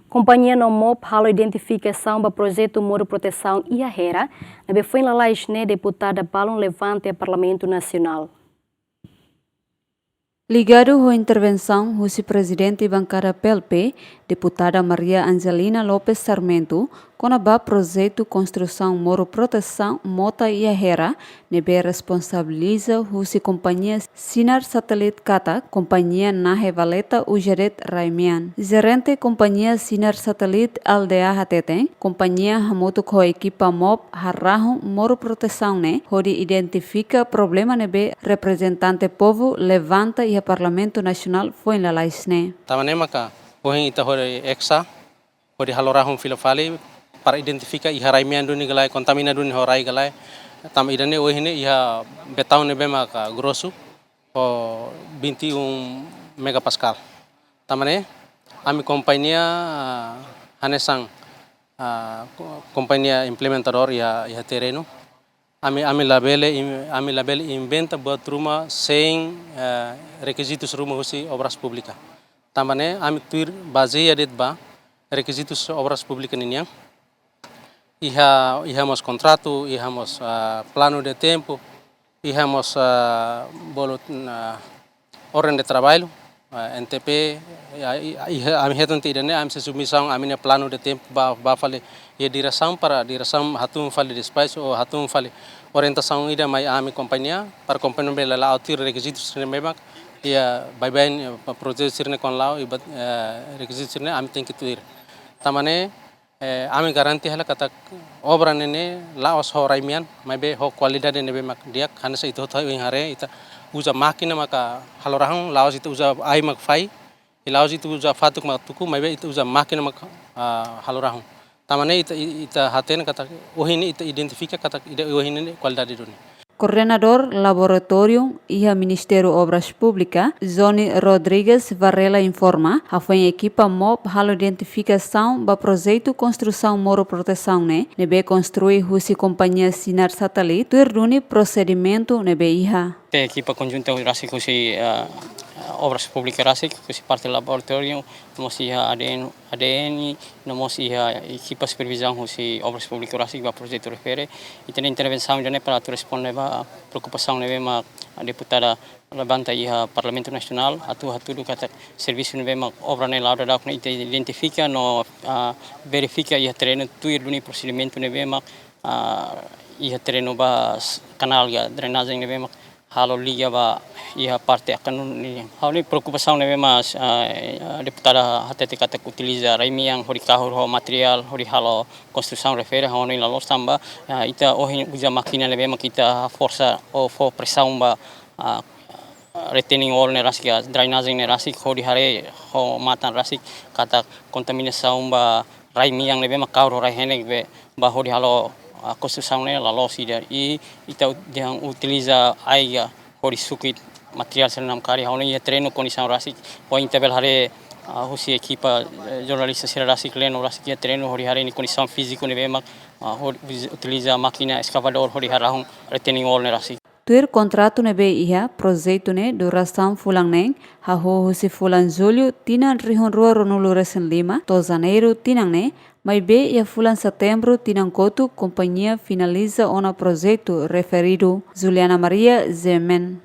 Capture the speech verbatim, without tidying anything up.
Kompañia no MOP halo identifikasaun ba projetu moru protesaun iha Hera, ne'ebé foin lalais ne'e deputada balun levanta iha Parlamentu Nasionál. Ligadu ho intervensaun husi Prezidente Bankada P L P, Deputada Maria Angelina Lopes Sarmento, kona-ba projetu konstrusaun moru protesaun mota iha Hera, ne'ebé responsabiliza husi kompañia Sinar Satelit katak kompañia nahe valeta uza de'it rai-mean. Jerente kompañia Sinar Satelit Aldea hateten, kompañia hamutuk ho ekipa MOP harahun moru protesaun ne'e hodi identifika problema ne'ebé reprezentante povu levanta iha Parlamentu Nasionál foin lalais ne'e. Tanba ne'e maka ohin ita hodi eksa, hodi halo rahun fila fali para identifika iha rai-mean duni ka lae, kontamina duni ho rai ka lae. Tanba ida-ne'e ohin ne'e iha betaun ne'ebé maka grosu, ho vinte e um megapascal. Tanba ne'e ami kompañia, ah, hanesan, ah, ko-, kompañia implementadór iha, iha terrenu. Ami, ami labele im-, ami labele inventa buat ruma sein, eh, rekizitus ruma husi Obras Públika. Tanba ne'e ami tuir bazeia de'it ba rekizitus Obras Públika ninian. Iha, iha mós kontratu, iha mós, ah, planu de tempu, iha mós, ah, bolu, ah, orden de traballu, ah, N T P, ah, i-, iha, ami hetan tiha ida-ne'e, ami sei submisaun ami-nia planu de tempu ba, ba fali iha diresaun para diresaun hatún fali despaxu ou hatún fali orientasaun ida mai ami kompañia, para kompañia bele la'o tuir rekizitus sira-ne'ebé mak iha baibain, eh, projetu sira-ne'e kuandu la'o, i bat, eh, rekizitus sira-ne'e ami tenke tuir. Tanba ne'e, eh, ami garante hela katak obra ne'e ne'e la'ós ho rai-mean, maibé ho kualidade ne'ebé mak di'ak, hanesan ita hotu ohin haree, ita uza mákina maka halo rahun, la'ós ita uza ai mak fai, i la'ós ita uza fatuk mak tuku, maibé ita uza mákina mak, ah, halo rahun. Tanba ne'e ita, ita hatene katak ohin ne'e ita identifika katak ida ohin ne'e kualidade duni. Koordenadór Laboratóriu iha Ministériu Obras Públika, Johnny Rodrigues Varela informa, hafoin ekipa MOP halo identifikasaun ba projetu konstrusaun moru protesaun ne'e, ne'ebé konstrui husi kompañia Sinar Satelit, tuir duni prosedimentu ne'ebé iha. Te ekipa konjunta rasik husi, ah, Obras Públika rasik, husi parte laboratóriu, no mós iha A D N, A D N, no mós iha ekipa supervizaun husi Obras Públika rasik ba projetu refere. Ita-nia intervensaun ida-ne'e para atu responde ba preokupasaun ne'ebé mak deputada levanta iha Parlamentu Nasionál, atu hatudu katak servisu ne'ebé mak obra ne'e la'o daudauk ne'e ita identifika no, ah, verifika iha terrenu tuir duni prosedimentu ne'ebé mak, ah, iha terrenu ba s-, kanál ka drenajen ne'ebé mak halo liga ba iha parte Akanunu nian. Ha'u-nia preokupasaun ne'ebé mak, ah, deputada hatete katak utiliza rai-mean hodi kahur ho materiál hodi halo konstrusaun refere, ha'u hanoin la loos tanba, ah, ita ohin uza mákina ne'ebé mak ita forsa ou fó presaun ba, ah, retaining wall ne'e rasik, ah, drenajen ne'e rasik, hodi haree ho matan rasik katak kontaminasaun ba rai-mean ne'ebé mak kahur ho rai-henek be ba hodi halo, ah, konstrusaun ne'e la loos ida. I ita ut-, dehan utiliza ai ka hodi sukit materiál sira namkari, ha'u hanoin iha terrenu kondisaun rasik. Ohin ita bele haree, ah, husi ekipa, eh, jornalista sira rasik leno rasik iha terrenu hodi haree nia kondisaun fíziku ne'ebé mak, ah, hodi utiliza mákina eskavadór hodi harahun retaining wall ne'e rasik. Tuir kontratu ne'ebé iha, projetu ne'e durasaun fulan neen, hahú husi fulan Jullu tinan rihun rua ruanulu resin lima to'o Janeiru tinan ne'e, maibé iha fulan Setembru tinan kotuk kompañia finaliza ona projetu referidu. Juliana Maria, G M N.